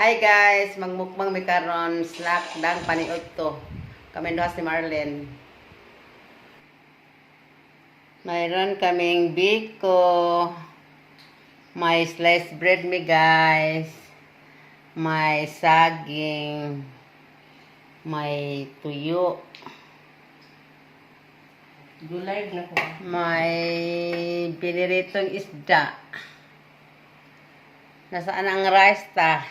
Hi guys, magmukbang mi karon, snack dang paniudto. Kami duha si Marlene. Mayroon kaming biko. May sliced bread mi, guys. May saging. May tuyo. Go live na ko. May piniritong isda. Nasaan ang rice ta?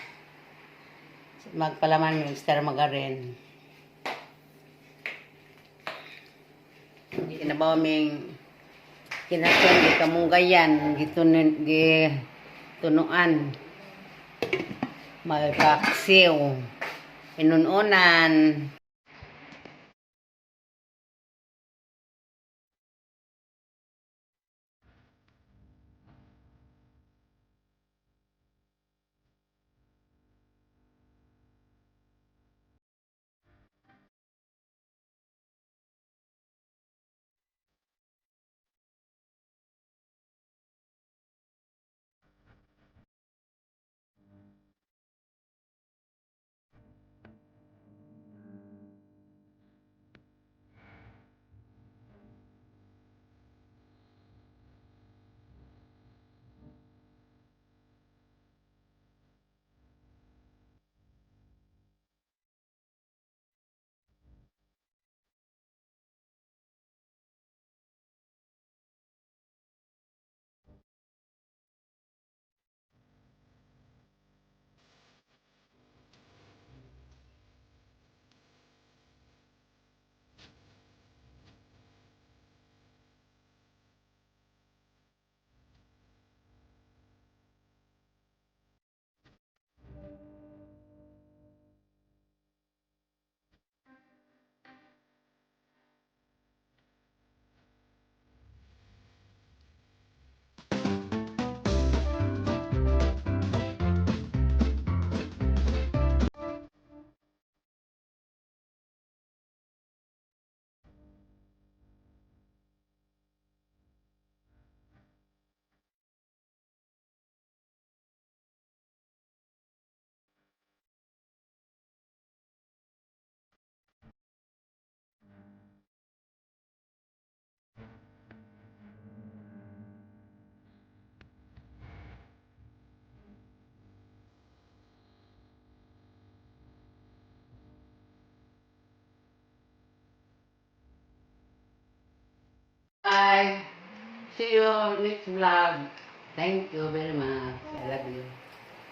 Magpalaman mi, Mr. Magarin. Ginabaw ming kinaton gi kamunggayan gitunuan. May paksiw. Inununan. Bye. See you next vlog. Thank you very much. I love you.